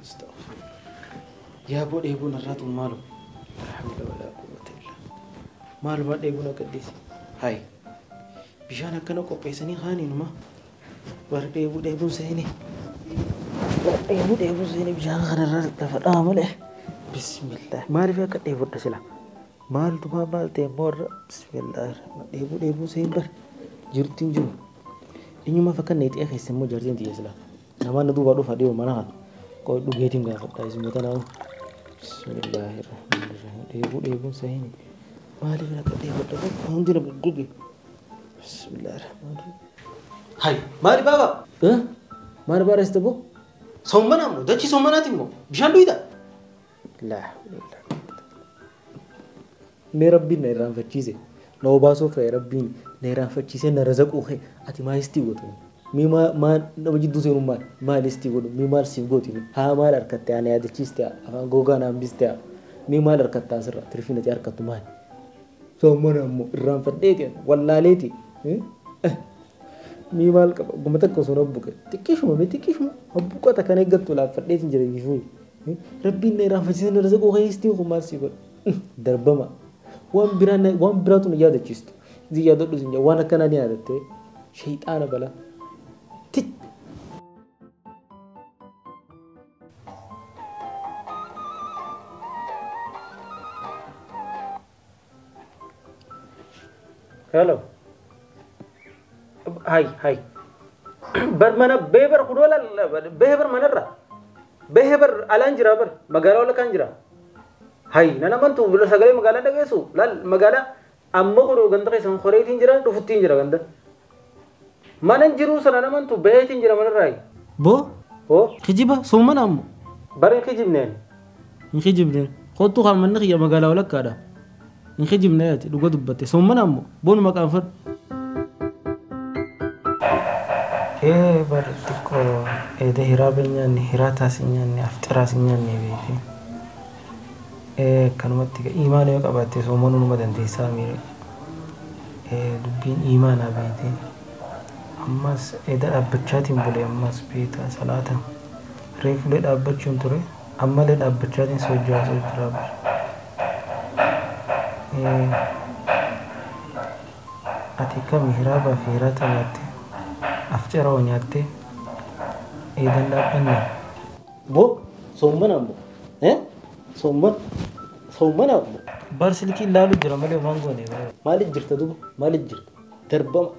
Astaghfirullah. Yaa boo dheebuun irraatu maalu. Alhamdulillah wala quwwata illa. Maaluma dheebuun akka dhiisi. Hai. Bishaan akkana qopheessanii haaniinuma. Warri dheebuu dheebuun seeni. Warri dheebuu dheebuun seeni bishaan kanarra lafa dha'a malee. Bismillah. Maaliif akka dheebudha sila? Maaltu maal ta'e immoo irra bismillah. Dheebuu dheebuu seen bar. Jirtiin jiru. Eenyumaaf akka neexee keessa immoo jaartiin tiyya sila. Namaan na duubaa dhufa dhiyoo mana kana. Qoy dhugeetiin gaafadha isuma tanaa. Bismillahirrahmanirrahim. Dheebuu dheebuun seeni. Maaliif akka dheebudha? Hundi na goggoge. Bismillahirrahmanirrahim. Hai, maali baaba? Maali baara isa boo? Soommanaa immoo dachii soommanaati immoo bishaan dhuyida. Laa Mee rabbiin na irraanfachiise. Na obaasoo fe'e rabbiin na irraanfachiisee na razaquu kee ati maalistii gootu? Mee maal nama jidduu seenuu maal? Maalistii godhu? Mee maal siif gooti? Haa maal harkatte ana yaadachiiste afaan gogaa na hambiste mee maal harkatta asirra tirfiin ati harkattu maal? Soommana immoo irraanfadheeti wallaaleeti. Mee maal qaba? Guma takka osoo na buqe xiqqishuma mee xiqqishuma habbuqata kan eeggattu laaffadheetiin jira biifuu. Rabbiin na irraanfachiisee na razaquu kee kun maal sii godhu? Darbama. Waan biraa waan biraatu na yaadachiistu. Isin yaadadhu isin waan akkanaa ni yaadattee shayxaana bala. Hello. Hi, hi. Bar mana beebar kudoola beebar manarra. Beebar alaan jira bar magaalaa wala kan jira. Hay, nana mantu bila sagalee magaalaa dhageessu laal magaalaa amma godhu ganda keessan horeetiin jira dhufuttiin jira ganda. Mana jiru sana namantu beetiin jira manarraa. Boo? Oo? Kijiba soomana ammoo. Bara hin kijibneen. Hin kijibneen. Kottu kan manni kiyya magaalaa walakkaadha. Hin kijibnee ati dhuga dubbatte soomana ammoo boonuma qaanfadhu. Bar xiqqoo eeda hiraaba nyaanne hiraataas hin nyaanne afxiraas hin nyaanne beekte. Akkanumatti imaana yoo qabaatte soomanuu numa dandeessaa miire. Dubbiin imaanaa beekte. Ammas eeda dhaabbachaatiin bule ammas beektaa salaata. Reefulee dhaabbachuun ture ammallee dhaabbachaatiin socho'aa jira bar. Ati kami hiraabaa fi hiraata nyaatte afxira hoo nyaatte eedan dhaabbanne. Boo soomana ammoo. Soomana soomana ammoo. Bar silkii ilaalu jira malee waan goone. Maaliif jirta duuba? Maaliif jirta? Darbama.